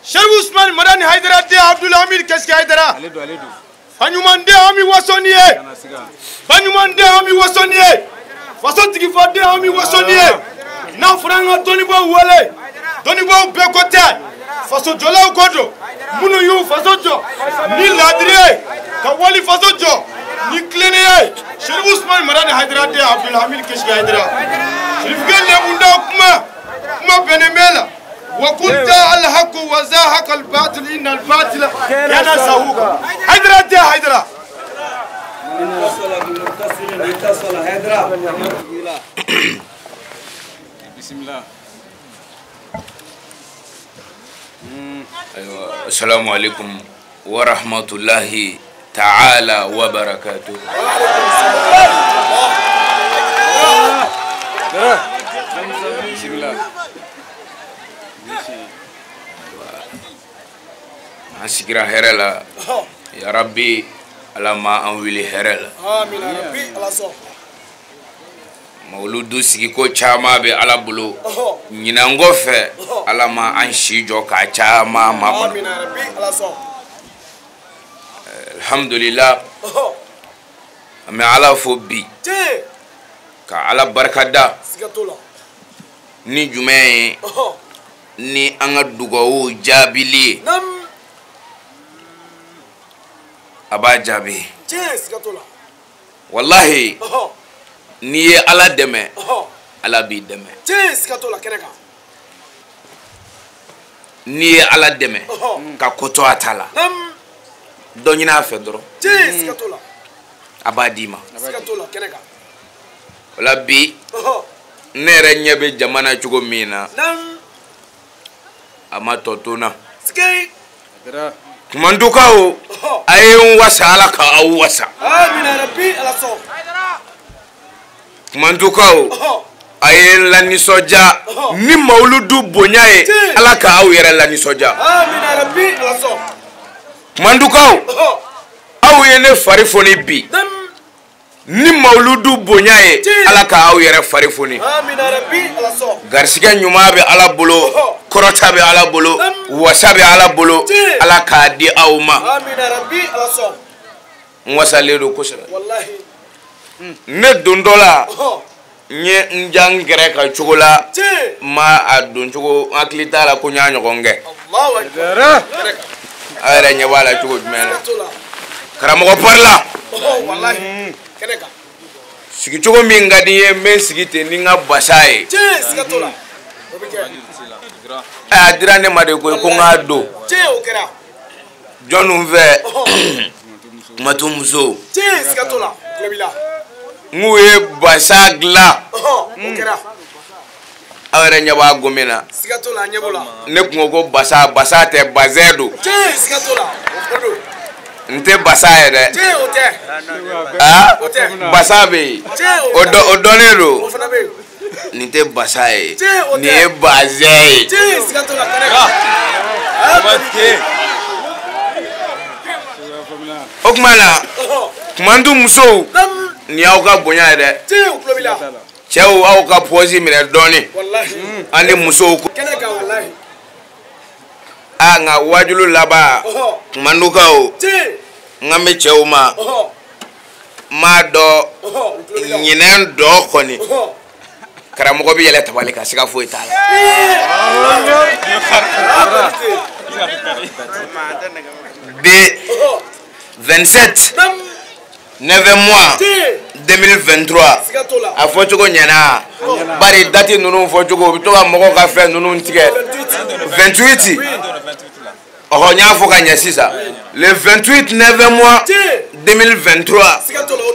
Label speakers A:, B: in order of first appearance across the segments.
A: Chérif Ousmane Madani Haïdara de Abdoulhamid Keshiki Haïdara. Faɲumanden an bɛ waso ni ye. Faɲumanden an bɛ waso ni ye. Fasotigifaden an bɛ waso ni ye. N'a fɔra an ka dɔnnibaaw wele, dɔnnibaaw bɛɛ ko tɛ, fasojɔlaw ko don. Minnu y'u faso jɔ ni laadiri ye, ka wali faso jɔ ni tilennenya ye. Chérif Ousmane Madani Haïdara de Abdoulhamid Keshiki Haïdara. Chérifukɛ lɛbunda kuma, kuma bɛnnen bɛ la. وقل جاء الحق وزاهق الباطل إن الباطل كان زهوقا. حيدرا دي حيدرا.
B: بسم الله. Ayiwa, assalamu alaikum wa rahmatullahi ta'ala wa barakatuh. An sigira hɛrɛ la. Ya Rabbi, Ala ma an wuli hɛrɛ la.
A: Amina Rabbi, Ala sɔn.
B: Mawuludu sigiko caman bɛ Ala bolo. Ɲinan kɔfɛ, Ala ma an si jɔ k'a caman makɔnɔ.
A: Amina Rabbi, Ala sɔn.
B: Alhamdulillah. An bɛ Ala fo bi. Ka Ala barikada.
A: Siga t'o la.
B: Ni jumɛn ye? Ni an ka dugawu jaabili ye. A b'a jaabi. Walahi, n'i ye Ala dɛmɛ, Ala b'i dɛmɛ. N'i ye Ala dɛmɛ ka ko to a ta la, dɔ ɲini a fɛ dɔrɔn, a b'a d'i ma. O la bi, ne yɛrɛ ɲɛ bɛ jama na cogo min na, a ma tɔ to n na. Kumandukaw, a ye n wasa, Ala ka aw wasa.
A: Amina Rabbi, Ala sɔn.
B: Kumandukaw, a ye n lanisɔndiya ni mawuludu bonya ye, Ala ka aw yɛrɛ lanisɔndiya.
A: Amina Rabbi, Ala sɔn.
B: Kumandukaw, aw ye ne fari foni bi ni mawuludu bonya ye, Ala ka aw yɛrɛ fari foni.
A: Amina Rabbi, Ala sɔn.
B: Garisɛgɛ ɲuman bɛ Ala bolo, kɔrɔta bɛ Ala bolo, wasa bɛ Ala bolo, Ala k'a di aw ma.
A: Amina Rabbi, Ala sɔn.
B: N wasalen don kosɛbɛ.
A: Walahi.
B: Ne dontɔ la, n ye n ja n gɛrɛ ka cogo la, n ma a don cogo, n hakili t'a la ko n y'a ɲɔgɔn kɛ. Aw yɛrɛ ɲɛ b'a la cogo jumɛn na? Karamɔgɔ parila.
A: Walahi. Kɛnɛ kan.
B: Sigicogo min ka di n ye, n bɛ n sigi ten ni n ka basa ye.
A: Siga t'o la. O bɛ kɛ.
B: A dira ne ma de koyi ko n k'a don.
A: O kɛra.
B: Jɔnniw fɛ? Kumatu muso.
A: Siga t'o la. Tulo b'i la.
B: N k'u ye basa dilan.
A: O kɛra.
B: Aw yɛrɛ ɲɛ b'a gomin na.
A: Siga t'o la, ɲɛ b'o la.
B: Ne kun ko basa, basa tɛ, bazɛn don.
A: Siga t'o la. O don.
B: N tɛ basa ye dɛ.
A: O tɛ.
B: Aa,
A: O tɛ.
B: Basa bɛ yen. O dɔnnen don.
A: O fana bɛ yen.
B: Nin tɛ basa ye.
A: O tɛ.
B: Nin ye bazɛn ye.
A: Siga t'o la, kɛnɛ kan.
B: O tuma na, Kumandu musow, nin y'aw ka bonya ye dɛ.
A: O tulo b'i la.
B: Cɛw, aw ka pɔsi minɛ dɔɔnin.
A: Walahi.
B: An ni musow ko.
A: Kɛnɛ kan, walahi.
B: Aa, nka wajulu laban, Kumandukaw, n kan bɛ cɛw ma. N m'a dɔn ɲinɛn dɔ kɔni. Karamɔgɔ bɛ yɛlɛ tabali kan, siga foyi t'a la. Bi 27 9 mois 2023, a fɔcogo ɲɛna, bari date ninnu fɔcogo u bɛ to ka mɔgɔw ka fɛn ninnu tigɛ. 28, ɔhɔ, n y'a fɔ ka ɲɛ sisan. Le 28 9 mois 2023,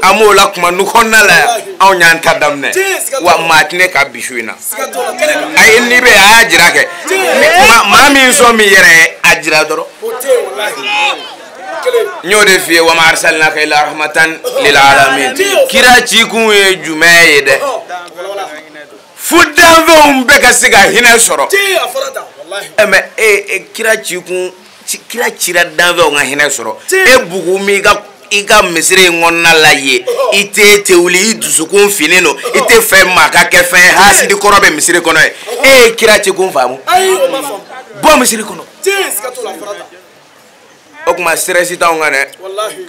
B: an b'o la Kumandu kɔnɔna la yan, anw y'an ta daminɛ. Wa maa tɛ ne ka bisu in na. Ayi, n'i bɛ a y'a jira kɛ. Maa min sɔn min yɛrɛ ye, a jira dɔrɔn. N y'o de f'i ye, wa ma arsalnaka illa rahmatan lil alamin. Kira cikun ye jumɛn ye dɛ? Fo danfɛnw bɛɛ ka se ka hinɛ sɔrɔ. Ɛ mɛ e kira cikun, kira cira danfɛnw ka hinɛ sɔrɔ. E bugu min i ka misiri in kɔnɔna la ye, i tɛ tɛ wuli, i dusukun finnen don, i tɛ fɛ maa ka kɛ fɛn ye, hasidi kɔrɔ bɛ misiri kɔnɔ ye. E ye kira cikun faamu? Bɔ misiri kɔnɔ. O tuma stress t'anw kan dɛ.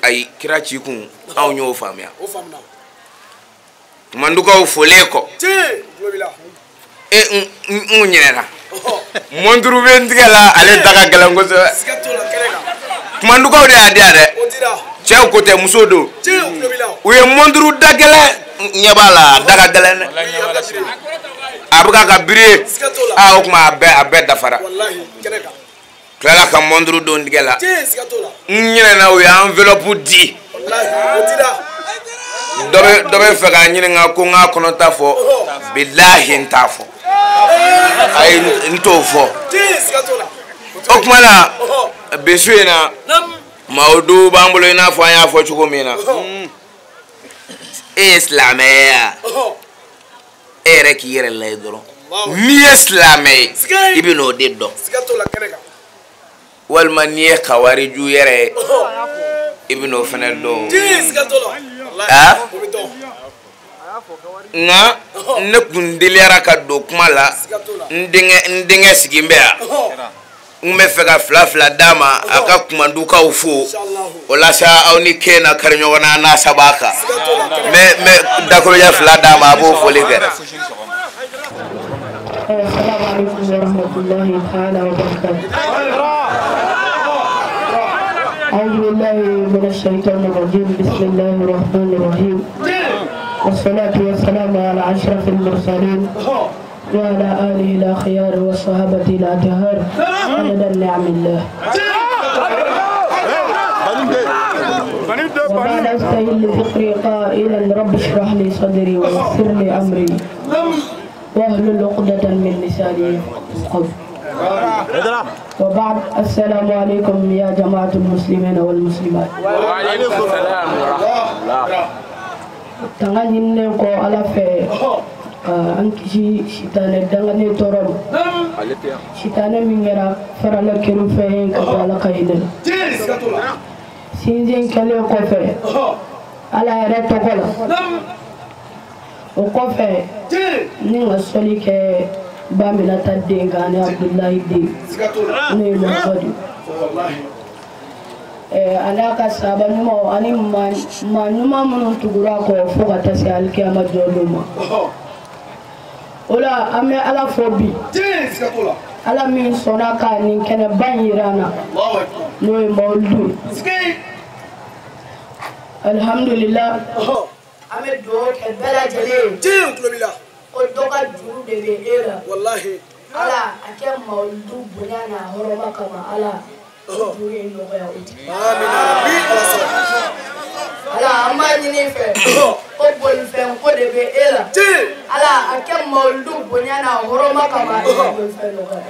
B: Ayi, kira cikun anw y'o faamuya. Kumandukaw folen kɔ. E n ɲinɛna. Monturu bɛ n tigɛ la, ale da ka gɛlɛn kosɛbɛ. Kumandukaw de y'a di yan dɛ. Cɛw ko tɛ, musow don. U ye monturu da gɛlɛn, ɲɛ b'a la, a da ka gɛlɛn dɛ. A bɛ ka biri. Aa, o tuma a bɛɛ dafara. Tilala ka monturu don tigɛ la. N ɲinɛna, u ye enveloppe di. Dɔ bɛ fɛ k'a ɲininka ko n k'a kɔnɔta fɔ, bilahi n t'a fɔ. Ayi, n t'o fɔ. O tuma na bi su in na mawudu b'an bolo i n'a fɔ an y'a fɔ cogo min na. E ye silamɛ ye wa? E yɛrɛ k'i yɛrɛ lajɛ dɔrɔn. N'i ye silamɛ ye, i bɛ n'o de dɔn. Walima n'i ye kawariju yɛrɛ ye, i bɛ n'o fana dɔn. Nka ne kun deliyara ka don kuma la, n denkɛ sigilen bɛ yan. N bɛ fɛ ka fila fila d'a ma a ka kumandukaw fo. O la sa aw ni ke na kari ɲɔgɔn na n'a saba kan. N bɛ dakuruɲɛ fila d'a ma a b'o foli kɛ.
C: السلام عليكم ورحمة الله تعالى وبركاته. أعوذ بالله من الشيطان الرجيم. بسم الله الرحمن الرحيم. والصلاة والسلام على أشرف المرسلين وعلى آله الأخيار والصحابة الأطهار عدد نعم الله. وبعد أستهل فكري قائلا رب اشرح لي صدري ويسر لي أمري واحلل عقدة من لساني يفقهوا. وبعد السلام عليكم يا جماعة المسلمين والمسلمات.
B: وعليكم السلام ورحمة الله.
C: Tanga ɲininen kɔ Ala fɛ ka an kisi sitanɛ danganen tɔɔrɔ ma. Sitanɛ min kɛra farala kerunfɛn ye ka bɔ Ala ka hinɛ la. Sinsin kɛlen kɔfɛ Ala yɛrɛ tɔgɔ la. O kɔfɛ ni ka sɔli kɛ Baminata den kan ani Abudulayi den n'o ye Muhamadu. A n'a ka sahaba ɲumanw ani maa ɲuman minnu tugura a kɔ fo ka taa se alikiyama jɔ don ma. O la an bɛ Ala fo bi. Ala min sɔnna ka nin kɛnɛba in yira an na n'o ye mawuludu ye. Alihamudulila. An bɛ dugawu kɛ bɛɛ lajɛlen ye. Ko dɔ ka juru de bɛ e la. Ala a kɛ mawuludu bonya n'a hɔrɔma kama Ala. Ala an b'a ɲini i fɛ ko bolifɛn ko de bɛ e la. Ala a kɛ mawuludu bonya n'a hɔrɔma kama e ka bolifɛn nɔgɔya.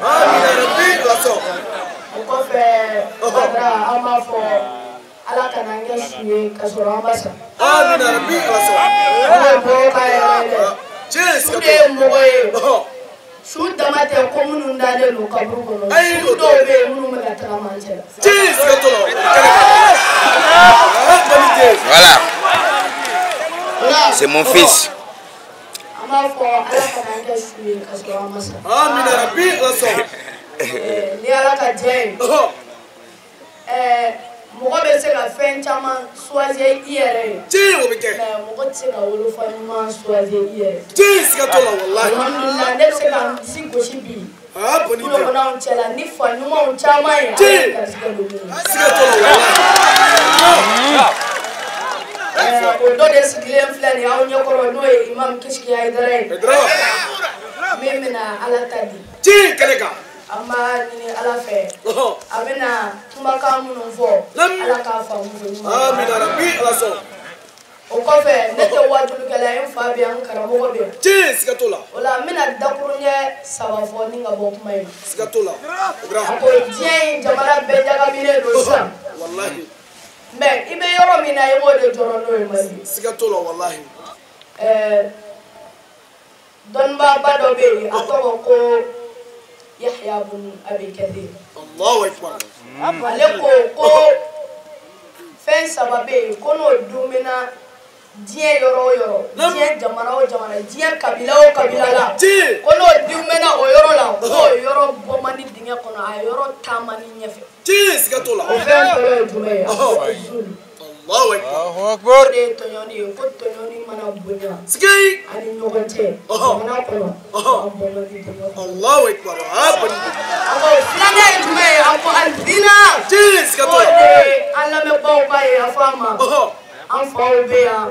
C: O kɔfɛ Badara an b'a fɔ Ala kana an kɛ su ye ka sɔrɔ an ma sa. An bɛ dugawu k'a yɛrɛ ye dɛ. Su de ye mɔgɔ ye. Su dama tɛ ko minnu dalen don kaburu kɔnɔ. Su dɔw bɛ yen minnu bɛ ka tagama an cɛ la.
B: Voilà. C'est mon fils.
C: An b'a fɔ Ala kana an kɛ su ye ka sɔrɔ an ma sa. Ni Ala ka diɲɛ ye. Mɔgɔ bɛ se ka fɛn caman choisir i yɛrɛ ye. Mais mɔgɔ tɛ se ka wolofa ɲuman choisir i yɛrɛ ye. Alhamdulilah ne bɛ se ka n disi gosi bi. Ɲɔgɔnnaw cɛla ni fa ɲumanw caman ye. Ala ye garisɛgɛ don minnu na. O dɔ de sigilen filɛ nin ye aw ɲɛkɔrɔ n'o ye Imam Kishki Hayidara ye. Min bɛna Ala ta di. An b'a ɲini Ala fɛ a bɛna kumakan minnu fɔ Ala k'a faamu ko ɲuman. O kɔfɛ ne tɛ waajulikɛla ye n fa bɛ yan n karamɔgɔ bɛ yan. O la n bɛna dakuruɲɛ saba fɔ ni ka bɔ kuma in na. A ko diɲɛ in jamana bɛɛ ɲagaminen don sisan. Mais i bɛ yɔrɔ min na i b'o de jɔrɔ n'o ye Mali. Dɔnnibaaba dɔ bɛ yen a tɔgɔ ko Yahya bun Abi Kathir. Ale ko ko fɛn saba bɛ yen ko n'o dumuna diɲɛ yɔrɔ o yɔrɔ, diɲɛ jamana o jamana, diɲɛ kabila o kabila la, ko n'o dumuna o yɔrɔ la, k'o yɔrɔ bɔ man di dingɛ kɔnɔ, a yɔrɔ taa man di ɲɛfɛ. O fɛn fɔlɔ ye jumɛn ye? A ko ko zulu. O de ye tɔɲɔni ye, ko tɔɲɔni mana bonya ani ɲɔgɔn cɛ jamana kɔnɔ, an bɔ man di dingɛ kɔnɔ. A ko filanan ye jumɛn ye? A ko alizina. O de ye an lamɛnbaaw b'a ye a fɔ a ma. An faw bɛ yan, an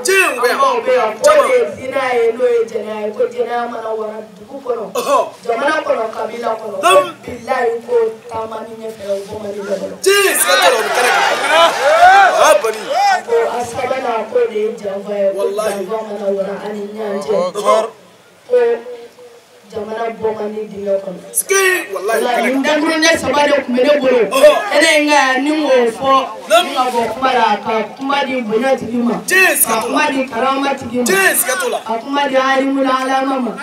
C: baw bɛ yan, k'o de ye zina ye n'o ye jɛnɛya ye, ko jɛnɛya mana wara dugu kɔnɔ, jamana kɔnɔ, kabila kɔnɔ, ko bilayi ko taama ni ɲɛfɛ o bɔ man di ɲɔgɔn kɔnɔ. A ko a sabanan k'o de ye janfa ye, ko janfa mana wara an ni ɲɔgɔn cɛ, ko jamana bɔ man di dingɛ kɔnɔ. kɔnɔ. Nin dakuruɲɛ saba de tun bɛ ne bolo. Kɛnɛ in kan yan ni n k'o fɔ ni ka bɔ kuma la ka kuma di bonya tigi ma. Ka kuma di karama tigi ma. Ka kuma di alimul alama ma. Ka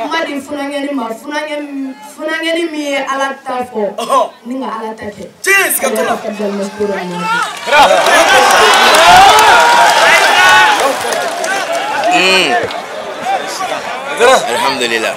C: kuma di funankɛni ma funankɛni min ye Ala ta fɔ ni ka Ala ta kɛ.
B: Alhamdulillah.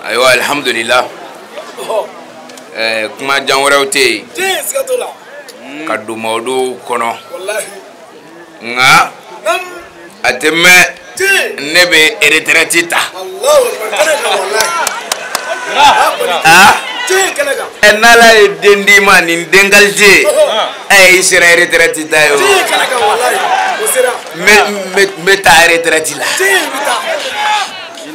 B: Ayiwa alhamdulillah. Kuma jan wɛrɛw tɛ yen ka don mawudu kɔnɔ nka a tɛ mɛn ne bɛ retraite ta. N'Ala ye den d'i ma nin den qualité i sera retraite ta ye o. N bɛ taa retraite la.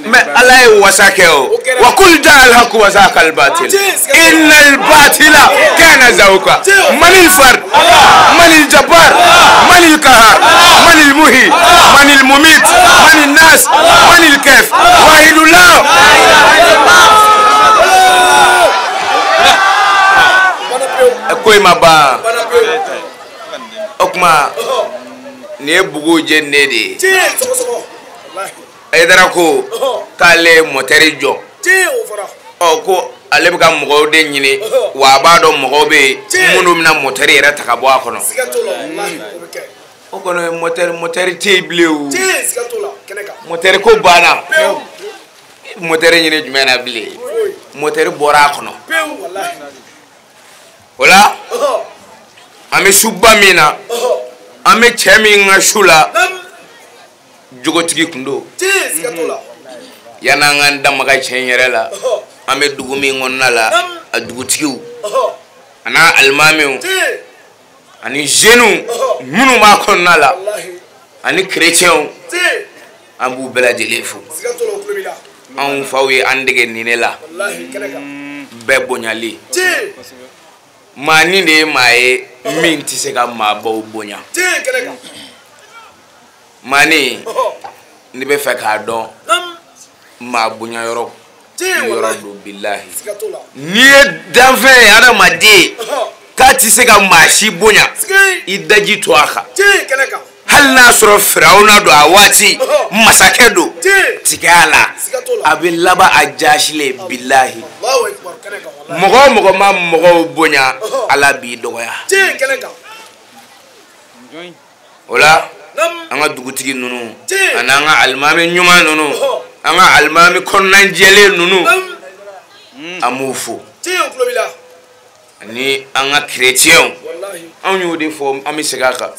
B: Mais Allah ye wasa kɛ o. Wa kul jaa al-haqq wa zahaqa al-batil. Inna al-batila kana zahuqa. Manil fard, manil jabbar, manil qahar, manil muhi, manil mumit, manil nas, manil kayf. Wahidullah. Ko i ma ban. O kuma nin ye bugu jɛ ne de ye. Hayidara ko k'ale mɔtɛri jɔ. Ɔ ko ale bɛ ka mɔgɔw de ɲini wa a b'a dɔn mɔgɔw bɛ yen minnu bɛna mɔtɛri yɛrɛ ta ka bɔ a kɔnɔ. O kɔni mɔtɛri tɛ yen bilen o. Mɔtɛri ko banna. Mɔtɛri ɲini jumɛn na bilen? Mɔtɛri bɔra a kɔnɔ. O la an bɛ suba min na an bɛ cɛ min ka su la. Jogotigi kun don. Yan'an k'an da maga cɛ in yɛrɛ la an bɛ dugu min kɔnɔna la a dugutigiw a n'a alimamiw ani jeunes minnu b'a kɔnɔna la ani chrétiens an b'u bɛɛ lajɛlen fo. Anw faw ye an dege nin de la bɛɛ bonyali. Maanin de ye maa ye min tɛ se ka maabaw bonya. Maani n'i bɛ fɛ k'a dɔn maa bonya yɔrɔ yɔrɔ don bilahi. N'i ye danfɛn ye adamaden k'a tɛ se ka maa si bonya i daji to a kan. Hali n'a sɔrɔ Firawuna don a waati masakɛ don tigɛ a la a bɛ laban a jaasilen bilahi. Mɔgɔ o mɔgɔ ma mɔgɔw bonya Ala b'i dɔgɔya. O la an ka dugutigi ninnu ani an ka alimami ɲuman ninnu an ka alimami kɔnɔnajɛlen ninnu an b'u fo ani an ka chrétiens anw y'o de fɔ an bɛ segin a kan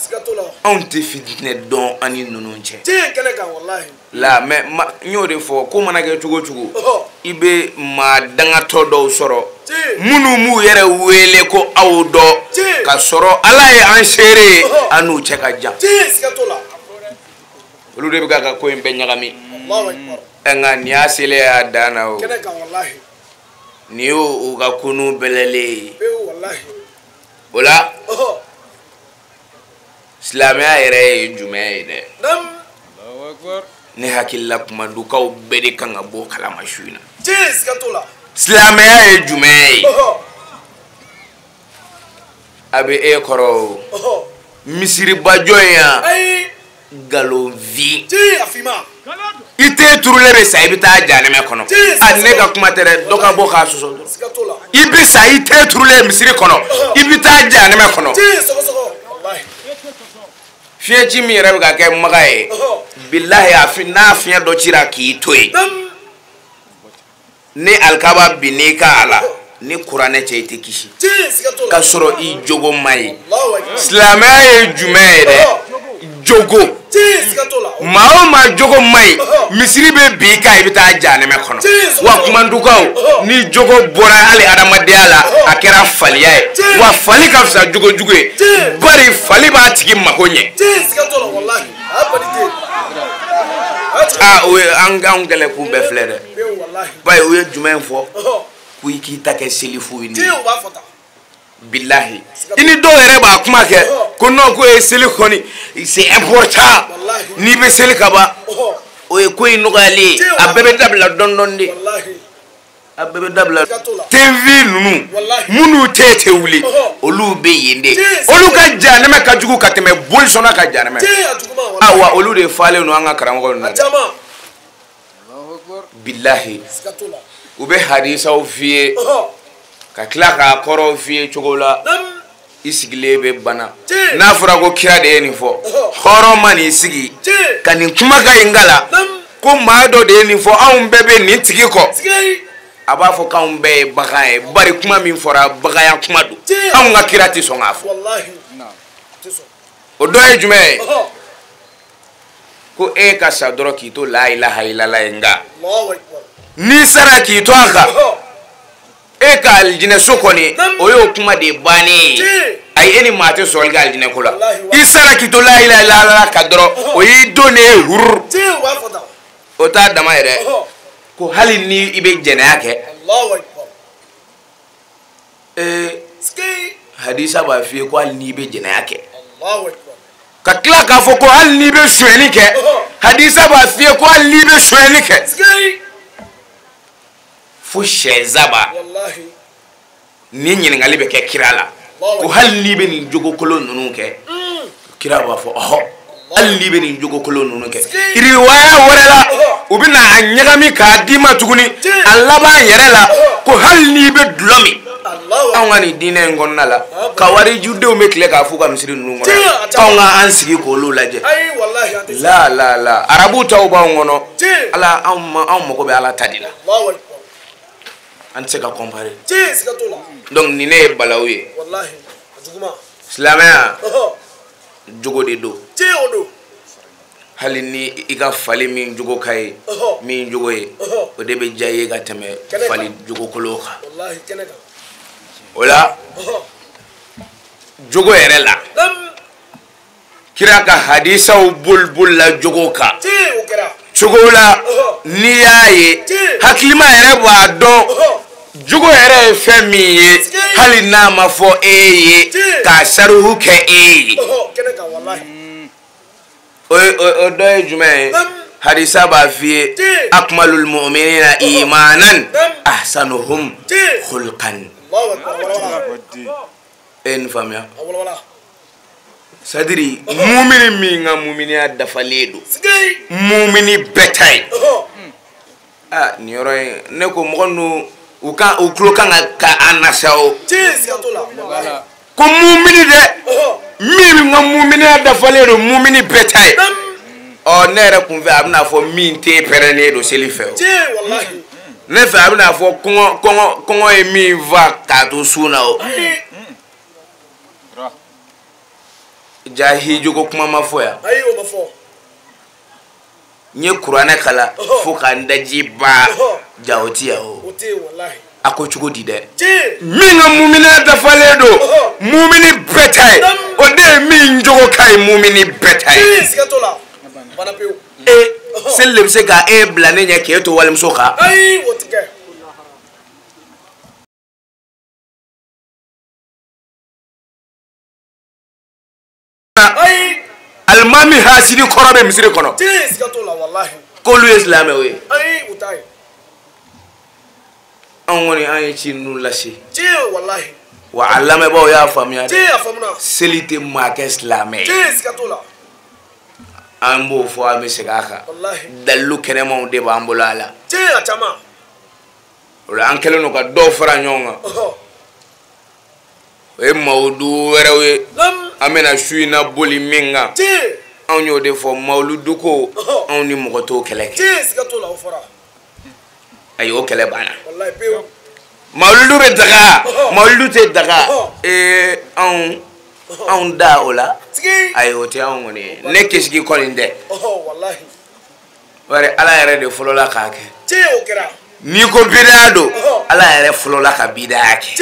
B: anw tɛ fitinɛ dɔn an ni ninnu cɛ la mais n y'o de fɔ ko mana kɛ cogo o cogo i bɛ maa dangatɔ dɔw sɔrɔ minnu m'u yɛrɛ wele ko aw dɔ ka sɔrɔ Ala ye an seere ye an n'u cɛ ka jan olu de bɛ ka ko in bɛɛ ɲagami nka nin y'a selen y'a dan na o nin y'o ka kunu bɛlɛlen ye o la silamɛya yɛrɛ ye jumɛn ye dɛ ne hakilila kumadukaw bɛɛ de kan ka bɔ kalama su in na silamɛya ye jumɛn ye a bɛ e kɔrɔ o misiribajɔ in yan nkalonfin i tɛ turulen bɛ sa i bɛ taa jahanɛmɛ kɔnɔ a ne ka kuma tɛ dɛ dɔ ka bɔ k'a sɔsɔ dɔrɔn i bɛ sa i tɛ turulen misiri kɔnɔ i bɛ taa jahanɛmɛ kɔnɔ fiɲɛci min yɛrɛ bɛ ka kɛ maga ye bilahi a n'a fiɲɛ dɔ cira k'i to yen ni alikaba binn'i kan a la ni kuranɛ cɛ i tɛ kisi k'a sɔrɔ i jogo man ɲi silamɛya ye jumɛn ye dɛ Jogo maa o maa jogo man ɲi misiri bɛ bin i kan i bɛ taa jahanɛmɛ kɔnɔ wa kumandukaw ni jogo bɔra hali adamadenya la a kɛra faliya ye wa fali ka fisa jogo jugu ye bari fali b'a tigi mako ɲɛ. Aa o ye an kɛlɛ k'u bɛɛ filɛ dɛ bari u ye jumɛn fɔ ko i k'i ta kɛ selifu ye. Billahi i ni dɔw yɛrɛ b'a kuma kɛ ko non ko ye seli kɔni c'est important n'i bɛ seli ka ban o ye ko in nɔgɔyalen ye a bɛɛ bɛ dabila dɔɔni dɔɔni de a bɛɛ bɛ dabila TV ninnu minnu tɛ wuli olu bɛ yen de olu ka jahanɛmɛ ka jugu ka tɛmɛ bolisɔnna ka jahanɛmɛ awa olu de falen don an ka karamɔgɔ ninnu na billahi u bɛ hadisaw f'i ye ka tila k'a kɔrɔw f'i ye cogo la i sigilen bɛ bana n'a fɔra ko kira de ye nin fɔ hɔrɔn ma n'i sigi ka nin kumakan in kala ko maa dɔ de ye nin fɔ anw bɛɛ bɛ nin tigi kɔ a b'a fɔ k'anw bɛɛ ye bagan ye bari kuma min fɔra baganya kuma don anw ka kira tɛ sɔn k'a fɔ o dɔ ye jumɛn ye ko e ka sa dɔrɔn k'i to la ilaha illallah ye nka n'i sara k'i to a kan e ka alijinɛso kɔni o y'o kuma de bannen ye ayi e ni maa tɛ sɔrɔli kɛ alijinɛ ko la i sara k'i to la ilaha illallah kan dɔrɔn o y'i donnen ye huru o t'a dama yɛrɛ ko hali ni i bɛ jɛnɛya kɛ ee hadisa b'a f'i ye ko hali n'i bɛ jɛnɛya kɛ ka tila k'a fɔ ko hali n'i bɛ sonyɛli kɛ hadisa b'a f'i ye ko hali n'i bɛ sonyɛli kɛ fo siyɛn saba ni ɲininkali bɛ kɛ kira la ko hali n'i bɛ nin jogokolon ninnu kɛ kira b'a fɔ ɔhɔ hali n'i bɛ nin jogokolon ninnu kɛ riwaya wɛrɛ la u bɛ na a ɲagami k'a d'i ma tuguni a laban yɛrɛ la ko hali n'i bɛ dulɔ min anw ka nin diinɛ in kɔnɔna la kawarijudenw bɛ tile k'a f'u ka misiri ninnu kɔnɔ anw ka an sigi k'olu lajɛ la la la arabu taw b'anw kɔnɔ ala anw mago bɛ ala ta de la an tɛ se ka comparer donc nin ne ye balawu ye silamɛya jogo de don hali ni i ka fali min jogo ka ye min jogo ye o de bɛ diya i ye ka tɛmɛ fali jogokolo kan o la jogo yɛrɛ la kira ka hadisaw bolibolila jogo kan cogo la n'i y'a ye hakilima yɛrɛ b'a dɔn jogo yɛrɛ ye fɛn min ye hali n'a ma fɔ e ye k'a sarihu kɛ e ye o dɔ ye jumɛn ye hadisa b'a f'i ye akmalul mu'minina imanan ahsanuhum khulqan e ye nin faamuya c'est-à-dire mumini min ka muminiya dafalen don mumini bɛɛ ta ye aa nin yɔrɔ in ne ko mɔgɔ ninnu u tulo kan ka an nasa o ko mumini dɛ min ka muminiya dafalen don mumini bɛɛ ta ye ɔ ne yɛrɛ kun fɛ a bɛna fɔ min tɛ pɛrɛnnen don seli fɛ o ne fɛ a bɛna fɔ kɔngɔ ye min fa k'a to sun na o ja hijogo kuma ma fɔ yan n ye kuranɛ kalan fo ka n daji ba ja o ti yan o a ko cogo di dɛ min ka muminiya dafalen don mumini bɛɛ ta ye o de ye min jogo ka ɲi mumini bɛɛ ta ye e seli de bɛ se ka e bila ne ɲɛ k'e to walimuso kan. Alimami hasidi kɔrɔ bɛ misiri kɔnɔ k'olu ye silamɛw ye anw kɔni an ye ci ninnu lase wa a lamɛnbaaw y'a faamuya dɛ seli tɛ maa kɛ silamɛ ye an b'o fɔ an bɛ segin a kan dalilu kɛnɛmanw de b'an bolo a la o la an kɛlen don ka dɔw fara ɲɔgɔn kan o ye mawudu wɛrɛw ye an bɛna su in na boli min kan anw y'o de fɔ mawuludu ko anw ni mɔgɔ t'o kɛlɛ kɛ ayi o kɛlɛ banna mawuludu bɛ daga mawuludu tɛ daga ee anw Anw da o la ayi o tɛ anw kɔni ye ne Kesigi kɔni tɛ bari Ala yɛrɛ de fɔlɔla k'a kɛ n'i ko bidaya don Ala yɛrɛ fɔlɔla ka bidaya kɛ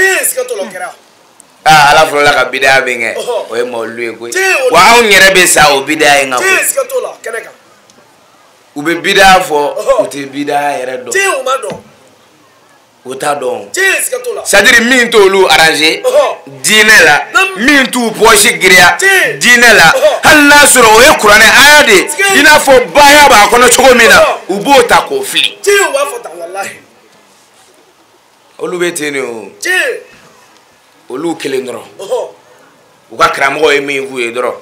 B: aa Ala fɔlɔla ka bidaya min kɛ o ye mawuludu ye koyi wa anw yɛrɛ bɛ sa o bidaya in kan koyi u bɛ bidaya fɔ u tɛ bidaya yɛrɛ dɔn u t'a dɔn c'est à dire min t'olu arranger diinɛ la min t'u poche giriya diinɛ la hali n'a sɔrɔ o ye kuranɛ aya de ye i n'a fɔ baya b'a kɔnɔ cogo min na u b'o ta k'o fili olu bɛ ten de o olu kelen dɔrɔn u ka karamɔgɔ ye min f'u ye dɔrɔn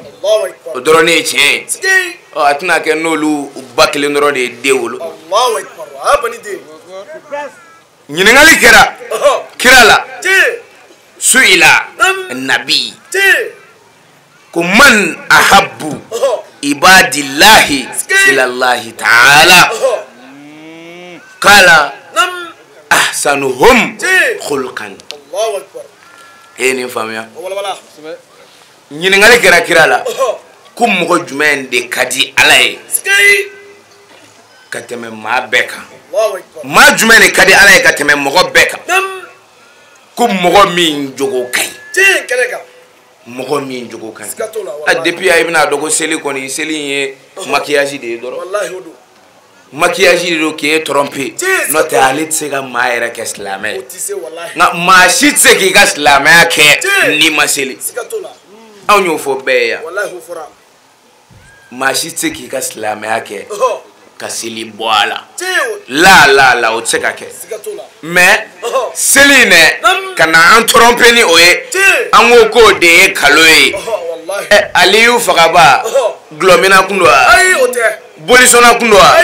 B: o dɔrɔn ne ye tiɲɛ ye ɔ a tɛna kɛ n'olu ba kelen dɔrɔn de ye den wolo ɲininkali kɛra kira la su'ila nabi ko man ahabbu ibadillahi ilallahi ta'ala kala ahsanuhum khulqan e ye nin faamuya ɲininkali kɛra kira la ko mɔgɔ jumɛn de ka di Ala ye ka tɛmɛ maa bɛɛ kan maa jumɛn de ka di Ala ye ka tɛmɛ mɔgɔ bɛɛ kan ko mɔgɔ min jogo ka ɲi mɔgɔ min jogo ka ɲi a depuis a i bɛna dɔn ko seli kɔni seli in ye maquillage de ye dɔrɔn maquillage de don k'e tromper n'o tɛ ale tɛ se ka maa yɛrɛ kɛ silamɛ ye nka maa si tɛ se k'i ka silamɛya kɛ n'i ma seli anw y'o fɔ bɛɛ ye yan maa si tɛ se k'i ka silamɛya kɛ ka seli bɔ a la la la la o tɛ se ka kɛ mais seli in dɛ ka na an tromper ni o ye an ko k'o de ye kalo ye ɛ Aliyu fagaba gulɔmina kun don wa bolisɔnna kun don wa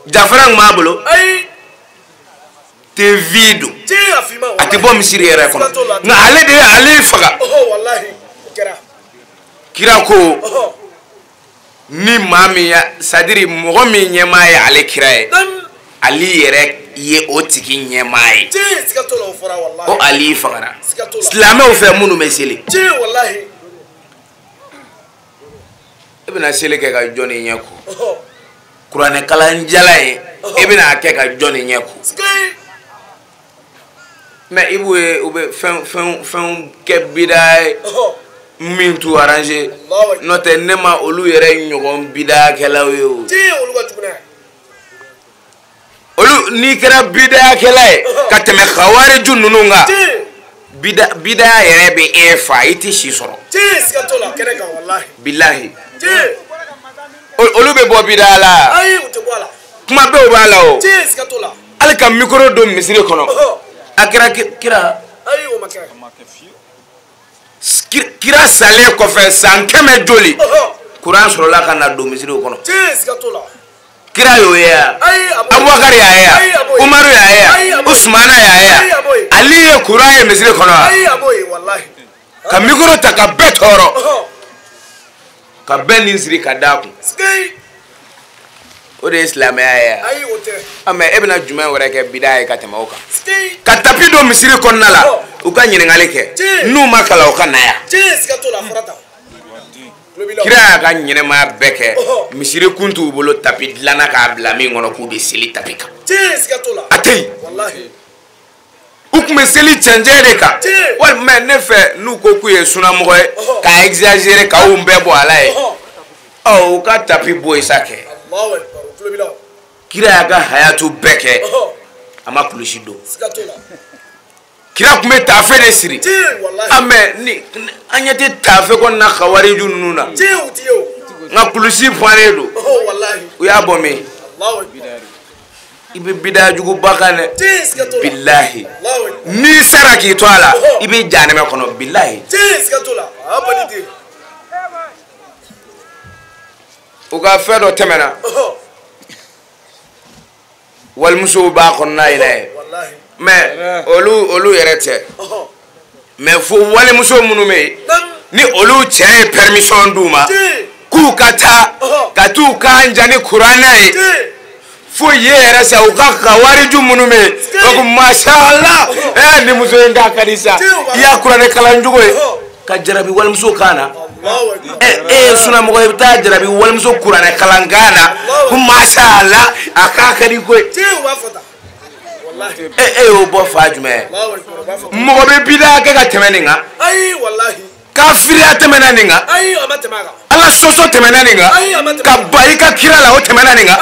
B: jafara kun b'a bolo TV don a tɛ bɔ misiri yɛrɛ kɔnɔ nka ale de ye ale faga kira ko ni maa min ya c'est à dire mɔgɔ min ɲɛmaa ye ale kira ye ale yɛrɛ ye o tigi ɲɛmaa ye o Ali fagara silamɛw fɛ minnu bɛ seli e bɛna seli kɛ ka jɔnni ɲɛ ko kuranɛ kalanjala ye e bɛna a kɛ ka jɔnni ɲɛ ko mais i b'u ye u bɛ fɛn kɛ bida ye min t'u arranger n'o tɛ ne ma olu yɛrɛ ɲɔgɔn bidayakɛlaw ye o olu n'i kɛra bidayakɛla ye ka tɛmɛ kawariju ninnu kan bidaya yɛrɛ bɛ e fa i tɛ si sɔrɔ bilahi olu bɛ bɔ bidaya la kuma bɛɛ b'a la o hali ka mikoro don misiri kɔnɔ a kɛra kira kira salen kɔfɛ san 100 joli kuran sɔrɔla ka na don misiriw kɔnɔ kira y'o ye yan Abubakar y'a ye yan Umaru y'a ye yan Usumana y'a ye yan Ali ye kuran ye misiri kɔnɔ wa ka mikoro ta ka bɛɛ tɔɔrɔ ka bɛɛ nin siri ka d'a kun o de ye silamɛya ye yan mais e bɛna jumɛn wɛrɛ kɛ bida ye ka tɛmɛ o kan ka tapi don misiri kɔnɔna la u ka ɲininkali kɛ n'u ma kalan u ka na yan kira y'a ka ɲɛnɛmaya bɛɛ kɛ misiri kun t'u bolo tapi dilanna k'a bila min kɔnɔ k'u bɛ seli tapi kan a tɛ yen u tun bɛ seli cɛncɛn de kan walima ne fɛ n'u ko k'u ye sunamɔgɔ ye k'a exagérer k'anw bɛɛ bɔ a la ye ɔ u ka tapi bɔ yen sa kɛ kira y'a ka hayatu bɛɛ kɛ a ma kulusi don kira tun bɛ taafe de siri mais ni an ɲɛ tɛ taafe kɔnɔna kawariju ninnu na nka kulusi pannen don u y'a bɔ min i bɛ bidaya juguba kan dɛ bilahi n'i sara k'i to a la i bɛ jahanɛmɛ kɔnɔ bilahi u ka fɛn dɔ tɛmɛna walimusow b'a kɔnɔna yɛrɛ ye mais olu yɛrɛ tɛ mais fo walimuso minnu bɛ yen ni olu cɛ ye permission d'u ma k'u ka taa ka t'u kan ja ni kuranɛ ye fo yen yɛrɛ sa u ka kawariju minnu bɛ yen donc masha Allah ɛ ni muso in k'a ka di sa i y'a kuranɛ kalan cogo ye. Ka jarabi walimuso kan na. E ye sunamɔgɔ ye, i bɛ taa jarabi walimuso kuranɛ kalan kan na. Ko masha Allah, a k'a ka di koyi. E y'o bɔ fa jumɛn? Mɔgɔ bɛ bida kɛ ka tɛmɛ nin kan. Kafiriya tɛmɛna nin kan. Ala sɔsɔ tɛmɛna nin kan. Ka ba i ka kira la, o tɛmɛna nin kan.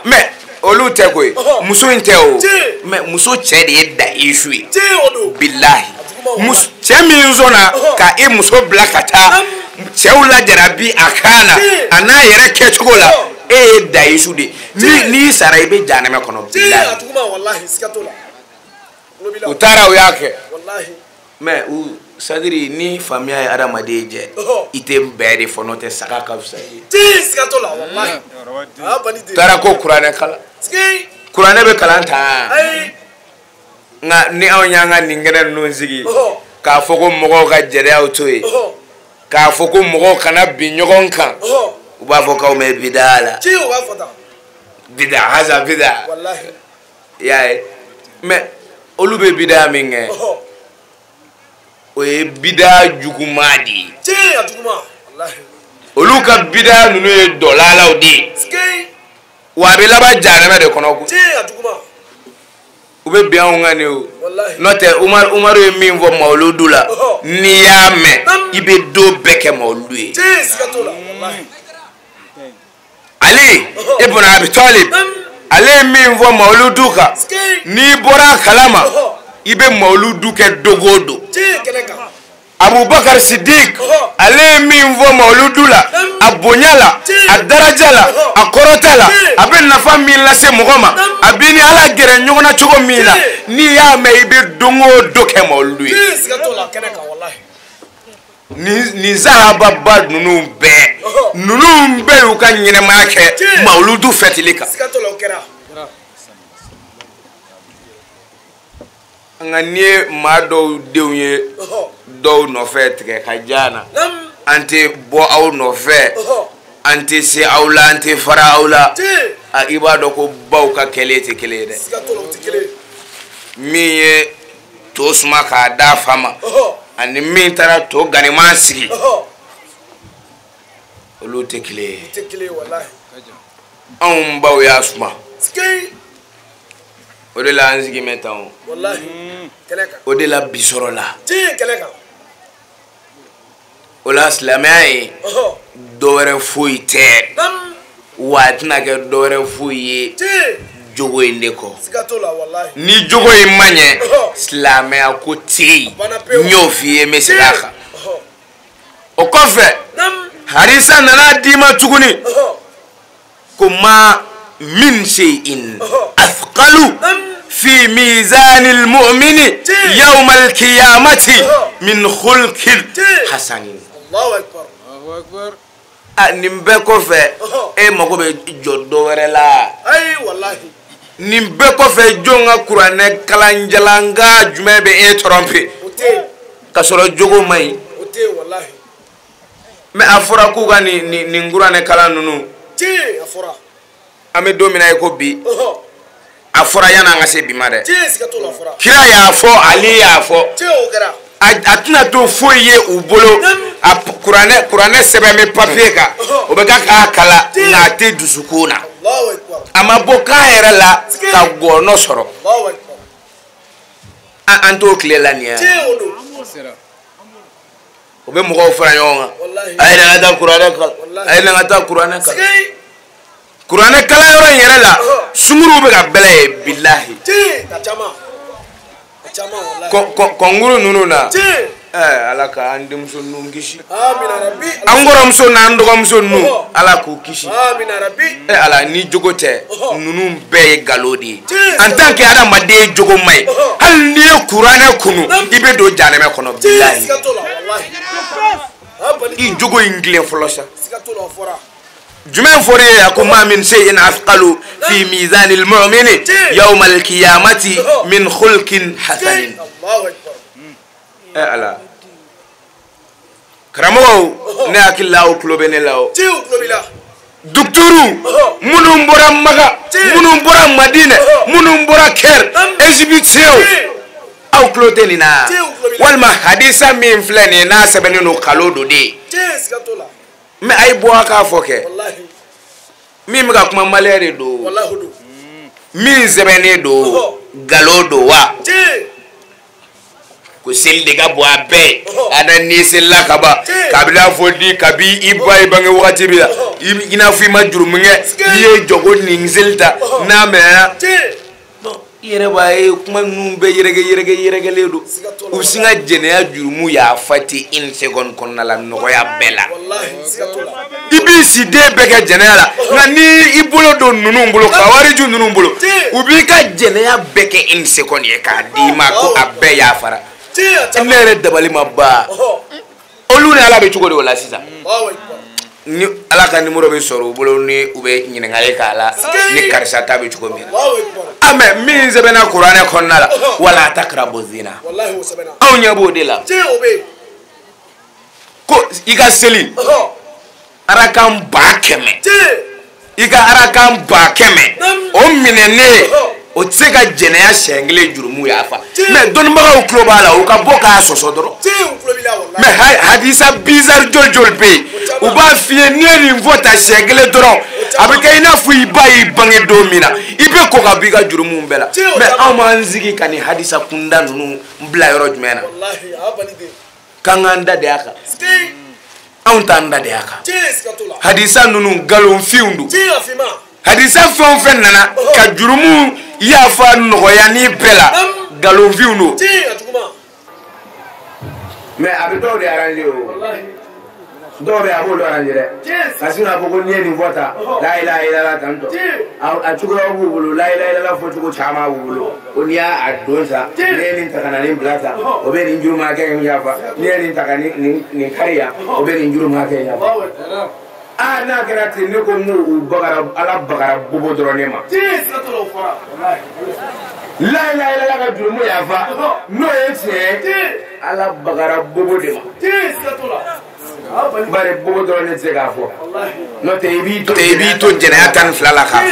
B: Mais olu tɛ koyi. Muso in tɛ o. Mais muso cɛ de ye dayisu ye. Bilahi. Cɛ min sɔnna ka e muso bila ka taa cɛw lajarabi a kan na, a n'a yɛrɛ kɛcogo la, e ye dayisu de ye. N'i sara i bɛ jahanama kɔnɔ. Bilahi. U taara u y'a kɛ. Mais u c'est-à-dire ni faamuya ye adamaden jɛ, i tɛ bɛɛ de fɔ, n'o tɛ saga ka fisa i ye. Taara ko kuranɛ kalan. Kuranɛ bɛ kalan tan. Nka ni anw y'an ka nin kɛnɛ ninnu sigi, k'a fɔ ko mɔgɔw ka jɛnɛyaw to yen, k'a fɔ ko mɔgɔw kana bin ɲɔgɔn kan, u b'a fɔ k'aw mɛ bida la. Bida hasa bida. I y'a ye, mais olu bɛ bida min kɛ, o ye bida juguman de ye. Olu ka bida ninnu ye dɔlalaw de ye. Wa a bɛ laban jahanama de kɔnɔ koyi. U bɛ bin anw kan de o. N'o tɛ Umaru ye min fɔ mawuludu la, n'i y'a mɛn i bɛ don bɛɛ kɛ mawuludu ye. Ali ibn Abi Talib, ale ye min fɔ mawuludu kan, n'i bɔra a kalama, i bɛ mawuludu kɛ don o don. Abubakar Siddiq, ale ye min fɔ mawuludu la, a bonya la, a daraja la, a kɔrɔta la, a bɛ nafa min lase mɔgɔ ma, a b'i ni Ala gɛrɛ ɲɔgɔn na cogo min na, n'i y'a mɛn i bɛ don o don kɛ mawuludu ye. Nin sahababa ninnu bɛɛ y'u ka ɲɛnɛmaya kɛ mawuludu fɛtili kan. Nka n'i ye maa dɔw denw ye dɔw nɔfɛ tigɛ ka ja na, an tɛ bɔ aw nɔfɛ, an tɛ se aw la, an tɛ fara aw la, i b'a dɔn ko baw ka kɛlen tɛ kelen ye dɛ. Min ye to suma k'a d'a fa ma, ani min taara to ganiman sigi, olu tɛ kelen ye. Anw baw y'a suma. O de la an sigi mɛ tan o. O de la bi sɔrɔ la. O la silamɛya ye dɔwɛrɛ foyi tɛ, wa a tɛna kɛ dɔwɛrɛ foyi ye jogo in de kɔ. Ni jogo in ma ɲɛ, silamɛya ko tɛ yen. N y'o f'i ye, n bɛ segin a kan. O kɔfɛ, hadisa nana d'i ma tuguni ko ma min shay'in athqalu fi mizanil mu'mini yawma al-qiyamati min khulqin hasanin. A nin bɛɛ kɔfɛ, e mago bɛ jɔ dɔ wɛrɛ la. Nin bɛɛ kɔfɛ, jɔn ka kuranɛ kalanjalanga jumɛn bɛ e tromper k'a sɔrɔ jogo man ɲi? Mais a fɔra k'u ka nin kuranɛ kalan ninnu, an bɛ don min na i ko bi, a fɔra yanni an ka se bi ma dɛ. Kira y'a fɔ, Ali y'a fɔ, a tɛna to foyi ye u bolo. A kuranɛ sɛbɛn bɛ papiye kan, o bɛ kɛ k'a kalan, nka a tɛ dusukun na. A ma bɔ kan yɛrɛ la ka gɔnɔ sɔrɔ. An t'o tile la nin ye. O bɛ mɔgɔw fara ɲɔgɔn kan. A ye na ka taa kuranɛ kalan, a ye na ka taa kuranɛ kalan. Kuranɛ kalanyɔrɔ in yɛrɛ la, sunkuruw bɛ ka bɛlɛ ye bilahi. Kɔnkuru ninnu na, Ala ka an denmuso ninnu kisi, an kɔrɔmuso n'an dɔgɔmuso ninnu, Ala k'u kisi. Ala, ni jogo tɛ, ninnu bɛɛ ye nkalon de ye. En tant que adamaden jogo man ɲi, hali n'i ye kuranɛ kunu, i bɛ don jahanama kɔnɔ bilahi. I jogo in tilen fɔlɔ sa. Jumɛn fɔra e ye? A ko ma min shay'in athqalu fi mizanil mu'mini yawma al-qiyamati min khulqin hasanin. Ala, karamɔgɔw, ne hakili la aw tulo bɛ ne la o. Docteurw minnu bɔra Maga, minnu bɔra Madinɛ, minnu bɔra Caire, égyptiens, Aw tulo tɛ nin na walima hadisa min filɛ nin ye n'a sɛbɛnnen don kalo don de mais a ye bɔ a k'a fɔ kɛ min bɛ ka kuma maliyɛn de don min sɛbɛnnen don nkalon don wa ko seli de ka bɔ a bɛɛ ye a na n'i selila ka ban kabini a fɔ di kabi i ba ye bange wagati min na i n'a fɔ i ma jurumu kɛ n'i ye jɔ ko nin seli ta n'a mɛnna i yɛrɛ b'a ye kuma ninnu bɛɛ yɛrɛkɛ yɛrɛkɛ yɛrɛkɛlen don u bɛ sin ka jɛnɛya jurumu yafa ten une seconde kɔnɔna la nɔgɔya bɛɛ la i b'i si den bɛɛ kɛ jɛnɛya la nka ni i bolo don ninnu bolo ka wariju ninnu bolo u b'i ka jɛnɛya bɛɛ kɛ une seconde ye k'a d'i ma ko a bɛɛ yafara ne yɛrɛ dabali ma ban olu ni Ala bɛ cogo di o la sisan ni Ala ka numéro bɛ sɔrɔ u bolo ni u bɛ ɲininkali k'a la ni karisa ta bɛ cogo min na ah mais min sɛbɛnna kuranɛ kɔnɔna la wala takrabu zina anw ɲɛ b'o de la ko i ka seli arakan 100,000 i ka arakan 100,000 o minɛnen o tɛ se ka jɛnɛya siɲɛ kelen jurumu yafa mais dɔnnibagaw tulo b'a la u ka bɔ k'a sɔsɔ dɔrɔn mais hadisa bizarre joli joli bɛ yen u b'a f'i ye n'i ye nin fɔ ta siɲɛ kelen dɔrɔn a bɛ kɛ i n'a fɔ i ba y'i bange don min na i bɛ kɔ ka bɔ i ka jurumuw bɛɛ la mais anw b'an sigi ka nin hadisa kunda ninnu bila yɔrɔ jumɛn na k'an k'an da de a kan anw t'an da de a kan hadisa ninnu nkalonfinw don hadisa fɛn o fɛn nana ka jurumu yafa nɔgɔya ni bɛɛ la nkalonfinw don mais a bɛ dɔw de arranger o dɔw bɛ a b'olu arranger dɛ ka sin k'a fɔ ko n'i ye nin fɔ tan la ilaha illallah tan tɔ a cogoyaw b'u bolo la ilaha illallah fɔcogo caman b'u bolo ko n'i y'a don sa n'i ye nin ta ka na nin bila tan o bɛ nin jurumu hakɛ in yafa n'i ye nin ta ka nin kari yan o bɛ nin jurumu hakɛ in yafa ah n'a kɛra ten ne ko n ko u bagara Ala bagara bobo dɔrɔn ne ma la ilaha illallah ka jurumu yafa n'o ye tiɲɛ ye Ala bagara bobo de ma bari bobo dɔrɔn ne tɛ se k'a fɔ n'o tɛ i b'i to jɛnɛya 12 la k'a fɔ.